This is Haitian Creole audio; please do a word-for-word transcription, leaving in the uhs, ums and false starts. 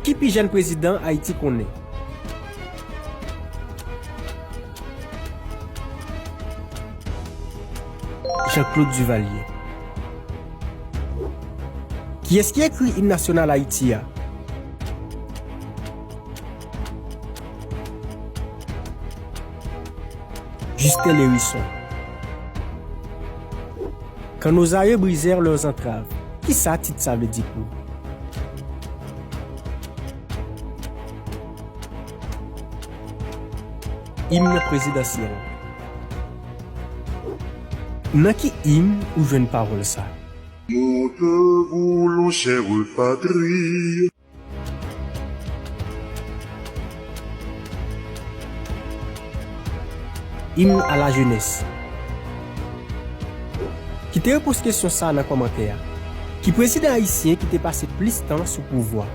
Ki pi jèn prezidan Ayiti konnen? Jean-Claude Duvalier. Kiyès ki ekri im nasyonal Ayiti a? Justin Lherisson. Quand nos aïeux brisèrent leurs entraves. Kisa tit sa vle di pou ou? Im prezidansyèl. Nan ki im ou jwenn pawòl sa? Nous te voulons, chère patrie. Hymne à la jeunesse. Kite repons kesyon sa a nan kòmantè a. Ki prezidan ayisyen ki te pase plis tan sou pouvwa?